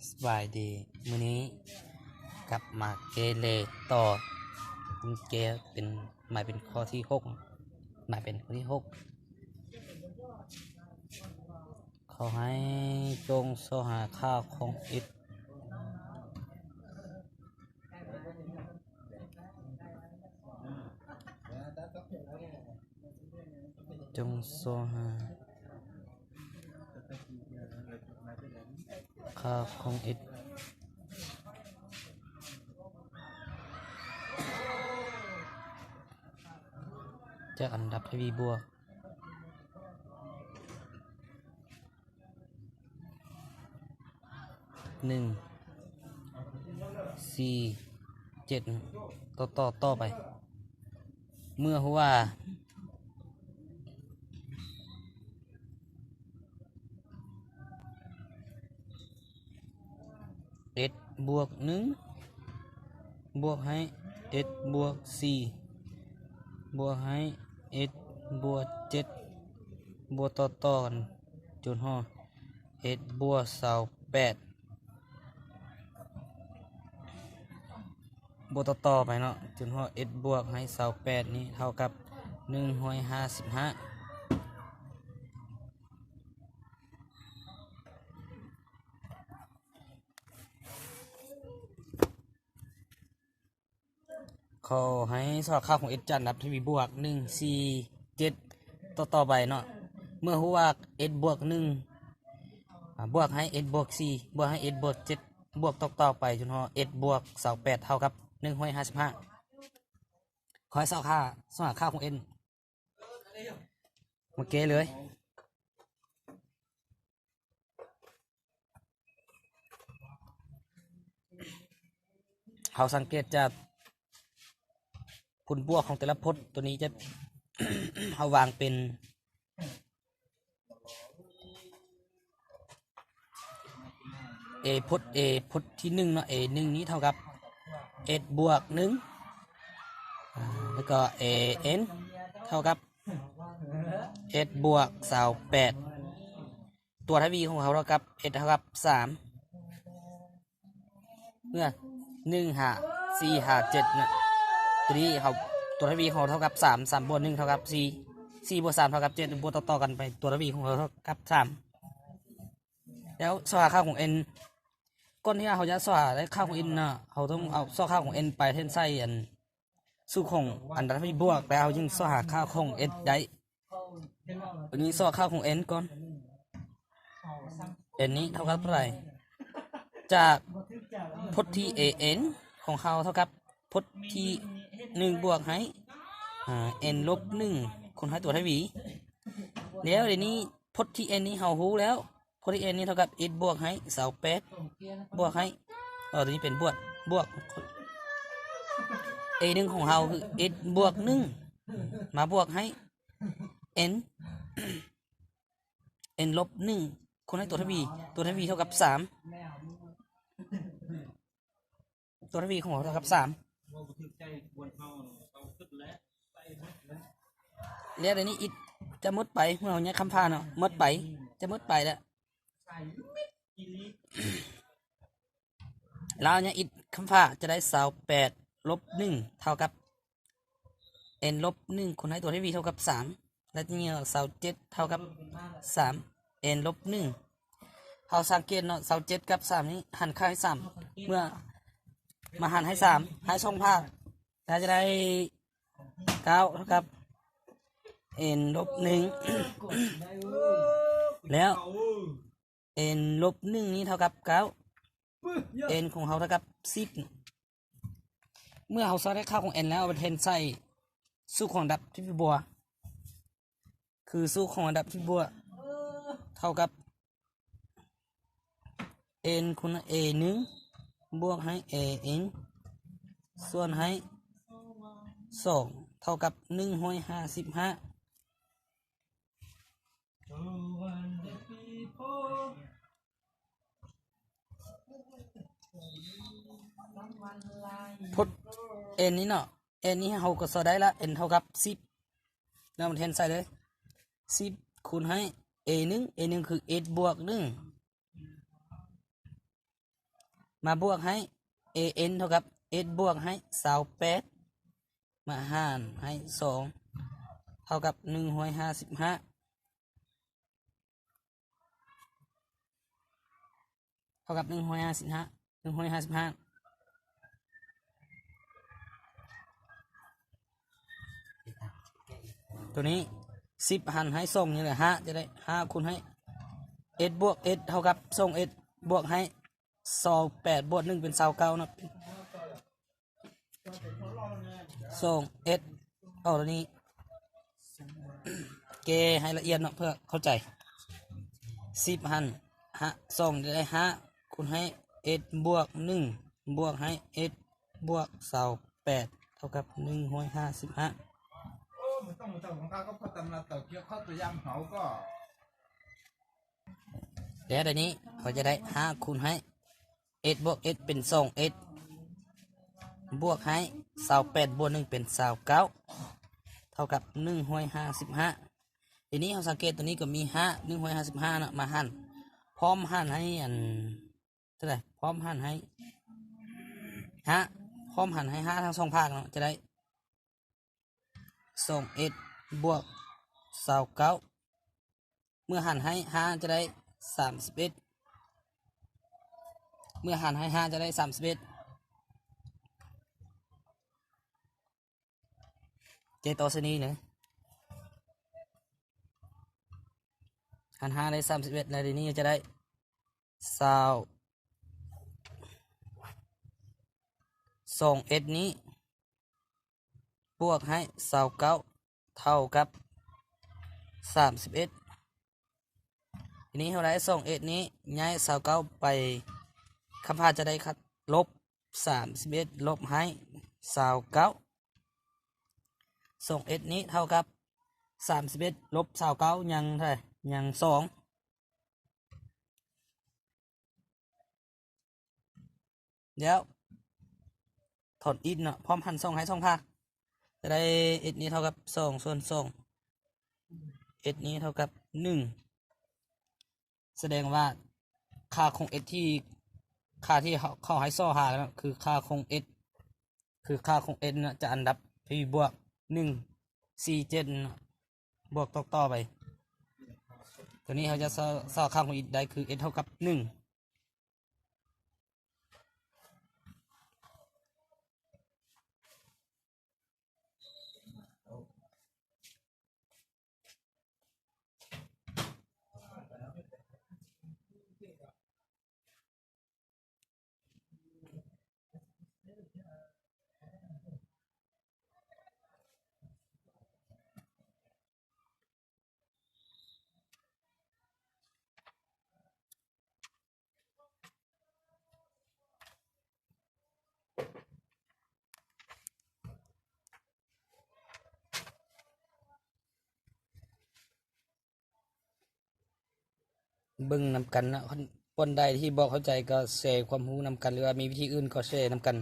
ສະບາຍດີ ມື້ນີ້ກັບມາແກ້ເລກຕໍ່ ແກ້ເປັນ ໝາຍເປັນຂໍ້ທີຫົກ ໝາຍເປັນຂໍ້ທີຫົກ ຂໍໃຫ້ຈົ່ງຊອກຫາຄ່າຂອງ x ຈົ່ງຊອກຫາຄ່າຂອງ x ຈາກອັນດັບທະວີບວກ ໜຶ່ງ ສີ່ ເຈັດ ຕໍ່ ຕໍ່ ຕໍ່ໄປ ເມື່ອຮູ້ວ່າ x ບວກ ໜຶ່ງ ບວກໃຫ້ x ບວກ ສີ່ ບວກໃຫ້ x ບວກ ເຈັດ ບວກຕໍ່ໆກັນ ຈົນຮອດ x ບວກ ຊາວແປດ ບວກຕໍ່ໆໄປເນາະ ຈົນຮອດ x ບວກໃຫ້ ຊາວແປດນີ້ເທົ່າກັບ ໜຶ່ງຮ້ອຍຫ້າສິບຫ້າ. ຂໍໃຫ້ຊອກຄ່າຂອງ x ຈາກອັນດັບທະວີບວກ ໜຶ່ງ ສີ່ ເຈັດ ຕໍ່ ຕໍ່ໄປເນາະ ເມື່ອຮູ້ວ່າ x ບວກ ໜຶ່ງ ອາ ບວກໃຫ້ x ບວກ ສີ່ ບວກໃຫ້ x ບວກ ເຈັດ ບວກຕໍ່ ຕໍ່ໄປ ຈົນຮອດ x ບວກ ຊາວແປດ ເທົ່າກັບ ໜຶ່ງຮ້ອຍຫ້າສິບຫ້າ. ຂໍໃຫ້ຊອກຄ່າ ຊອກຫາຄ່າຂອງ x ມາແກ້ເລີຍ ເຮົາສັງເກດຈາກຜົນບວກຂອງແຕ່ລະພົດ ໂຕນີ້ຈະ ເຮົາວາງເປັນ a ພົດ a ພົດທີໜຶ່ງເນາະ a ໜຶ່ງນີ້ເທົ່າກັບ x ບວກ ໜຶ່ງ ແລ້ວກໍ a n ເທົ່າກັບ x ບວກ ຊາວແປດ ຕົວທະວີຂອງເຮົາເທົ່າກັບ x ເທົ່າກັບ ສາມ ເມື່ອ ໜຶ່ງ ຫາ ສີ່ ຫາ ເຈັດ ນະ ຕົວນີ້ເຮົາ ຕົວທະວີຂອງເຮົາເທົ່າກັບ ສາມ ສາມ ບວກ ໜຶ່ງ ເທົ່າກັບ ສີ່ ສີ່ ບວກ ສາມ ເທົ່າກັບ ເຈັດ ບວກຕໍ່ໆກັນໄປ ຕົວທະວີຂອງເຮົາເທົ່າກັບ ສາມ ແລ້ວຊອກຫາຄ່າຂອງ n ກ່ອນທີ່ເຮົາຈະຊອກຫາໄດ້ຄ່າຂອງ n ນະ ເຮົາຕ້ອງເອົາຊອກຄ່າຂອງ n ໄປແທນໃສ່ອັນ ສູດຂອງອັນດັບທະວີບວກ ແລ້ວເຮົາຈຶ່ງຊອກຫາຄ່າຂອງ x ໄດ້ ອັນນີ້ຊອກຄ່າຂອງ n ກ່ອນ n ນີ້ເທົ່າກັບເທົ່າໃດ ຈາກພົດທີ່ a n ຂອງເຮົາເທົ່າກັບພົດທີ່ ໜຶ່ງ ບວກໃຫ້ ອາ n ລົບ ໜຶ່ງ ຄູນໃຫ້ຕົວທະວີ ແລ້ວດຽວນີ້ພົດທີ່ n ນີ້ເຮົາຮູ້ແລ້ວ ໂຄດແອນນີ້ເທົ່າກັບ x ບວກໃຫ້ ຊາວແປດ ບວກໃຫ້ ເອີ ຕົວນີ້ເປັນບວກ ບວກ a ໜຶ່ງຂອງເຮົາຄື x ບວກໜຶ່ງ ມາບວກໃຫ້ n n ລົບໜຶ່ງ ຄູນໃຫ້ຕົວທະວີ ຕົວທະວີເທົ່າກັບສາມ ຕົວທະວີຂອງເຮົາເທົ່າກັບສາມ ແລ້ວດຽວນີ້ x ຈະໝົດໄປ ເມື່ອເຮົາຍ້າຍຄຳຜ່າເນາະ ໝົດໄປ ຈະໝົດໄປແລ້ວ ແລ້ວຍ້າຍ x ຄຳຜ່າຈະໄດ້ ຊາວແປດ ລົບໜຶ່ງ ເທົ່າກັບ n ລົບໜຶ່ງ ຄູນໃຫ້ຕົວທະວີເທົ່າກັບສາມ ແລະ ທີ່ນີ້ ຊາວເຈັດ ເທົ່າກັບສາມ n ລົບໜຶ່ງ ເຮົາສັງເກດເນາະ ຊາວເຈັດ ກັບສາມນີ້ ຫັນຄ່າໃຫ້ສາມ ເມື່ອມາຫັນໃຫ້ສາມ ໃຫ້ສອງພາກ ກໍຈະໄດ້ເກົ້າ ເທົ່າກັບ n ລົບໜຶ່ງ ແລ້ວ n ລົບໜຶ່ງນີ້ເທົ່າກັບເກົ້າ n ຂອງເຮົາເທົ່າກັບສິບ ເມື່ອເຮົາຊອກໄດ້ຄ່າຂອງ n ແລ້ວ ເອົາໄປແທນໃສ່ສູດຂອງອັນດັບທີ່ບວກ ຄືສູດຂອງອັນດັບທີ່ບວກ ເທົ່າກັບ n ຄູນ a ໜຶ່ງ ບວກໃຫ້ a n ສ່ວນໃຫ້ສອງ ເທົ່າກັບ ໜຶ່ງຮ້ອຍຫ້າສິບຫ້າ ພົດ n ນີ້ເນາະ n ນີ້ເຮົາກໍຊອກໄດ້ລະ n ເທົ່າກັບສິບ ແລ້ວມາແທນໃສ່ເລີຍ ສິບ ຄູນໃຫ້ a ໜຶ່ງ a ໜຶ່ງຄື x ບວກໜຶ່ງ ມາບວກໃຫ້ ເອເອັນ ເທົ່າກັບ ເອັດ ບວກໃຫ້ ຊາວແປດ ມາຫານໃຫ້ ສອງ ເທົ່າກັບ ໜຶ່ງຮ້ອຍຫ້າສິບຫ້າ ເທົ່າກັບ ໜຶ່ງຮ້ອຍຫ້າສິບຫ້າ ໜຶ່ງຮ້ອຍຫ້າສິບຫ້າ ໂຕນີ້ ສິບຫານໃຫ້ ສອງ ນີ້ແຫຼະ ຫ້າ ຈະໄດ້ ຫ້າ ຄູນໃຫ້ ເອັດ ບວກ ເອັດ ເທົ່າກັບ ສອງ ເອັດ ບວກໃຫ້ ຊາວແປດ ບວກ ໜຶ່ງ ເປັນ ຊາວເກົ້າ ເນາະ. ສອງ ເອັດ ເອົາຕົວນີ້ແກ້ໃຫ້ລະອຽດເນາະ ເພື່ອເຂົ້າໃຈ. ສິບຫານ ຫ້າ ສອງ ໄດ້ ຫ້າ ຄູນໃຫ້ ເອັດ ບວກ ໜຶ່ງ ບວກໃຫ້ ເອັດ ບວກ ຊາວແປດ ເທົ່າກັບ ໜຶ່ງຮ້ອຍຫ້າສິບຫ້າ. ໂອ້ ມັນຕ້ອງເທົ່າຂອງເຂົາ ກໍເທົ່າຕຳນາເຕົາກ່ຽວເຂົ້າຕົວຢ່າງເຮົາກໍ ແລ້ວດຽວນີ້ເຮົາຈະໄດ້ ຫ້າ ຄູນໃຫ້ ເອັດ ບວກ ເອັດ ເປັນ ສອງ ເອັດ ບວກໃຫ້ ຊາວແປດ ບວກ ໜຶ່ງ ເປັນ ຊາວເກົ້າ ເທົ່າກັບ ໜຶ່ງຮ້ອຍຫ້າສິບຫ້າ. ທີນີ້ເຮົາສັງເກດຕົວນີ້ກໍມີ ຫ້າ ໜຶ່ງຮ້ອຍຫ້າສິບຫ້າ ເນາະ ມາຫານ ພ້ອມຫານໃຫ້ ອັນ ເທົ່າໃດ? ພ້ອມຫານໃຫ້ ຫ້າ ພ້ອມຫານໃຫ້ ຫ້າ ທັງສອງພາກເນາະ ຈະໄດ້ ສອງ ເອັດ ບວກ ຊາວເກົ້າ ເມື່ອຫານໃຫ້ ຫ້າ ຈະໄດ້ ສາມສິບເອັດ ເມື່ອຫານໃຫ້ ຫ້າ ຈະໄດ້ ສາມສິບເອັດ. ເຈຕໍ່ຊະນີ້ເນາະ ຫານ ຫ້າ ໄດ້ ສາມສິບເອັດ ແລ້ວທີນີ້ຈະໄດ້ ຊາວ ສອງ ເອັດ ນີ້ ບວກໃຫ້ ຊາວເກົ້າ ເທົ່າກັບ ສາມສິບເອັດ. ທີນີ້ເຮົາໄດ້ ສອງ ເອັດ ນີ້ ຍ້າຍ ຊາວເກົ້າ ໄປ ຄຳພາຈະໄດ້ ລົບ ສາມສິບເອັດ ລົບໃຫ້ ຊາວເກົ້າ. ສອງ ເອັດ ນີ້ເທົ່າກັບ ສາມສິບເອັດ ລົບ ຊາວເກົ້າ ຍັງເທົ່າໃດ? ຍັງ ສອງ. ແລ້ວ ຖອນອິນເນາະ ພ້ອມຫານສອງໃຫ້ສອງພາກ ຈະໄດ້ ເອັດ ນີ້ເທົ່າກັບ ສອງ ສ່ວນ ສອງ ເອັດ ນີ້ເທົ່າກັບ ໜຶ່ງ. ສະແດງວ່າຄ່າຂອງ ເອັດ ທີ່ ຄ່າທີ່ເຂົາໃຫ້ຊໍຫາເນາະ ຄືຄ່າຂອງ ເອັດ ຄືຄ່າຂອງ ເອັດ ເນາະ ຈະອັນດັບທີ່ບວກ ໜຶ່ງ ສີ່ ເຈັດ ເນາະ ບວກຕໍ່ໆໄປ. ຕົວນີ້ເຮົາຈະຊໍ ຊໍຄ່າຂອງ ເອັດ ໄດ້ຄື ເອັດ ເທົ່າກັບ ໜຶ່ງ. ເບິ່ງນຳກັນເນາະ ຄົນ ຄົນໃດທີ່ບໍ່ເຂົ້າໃຈກໍແຊຄວາມຮູ້ນຳກັນ ຫຼືວ່າມີວິທີອື່ນກໍແຊນຳກັນ.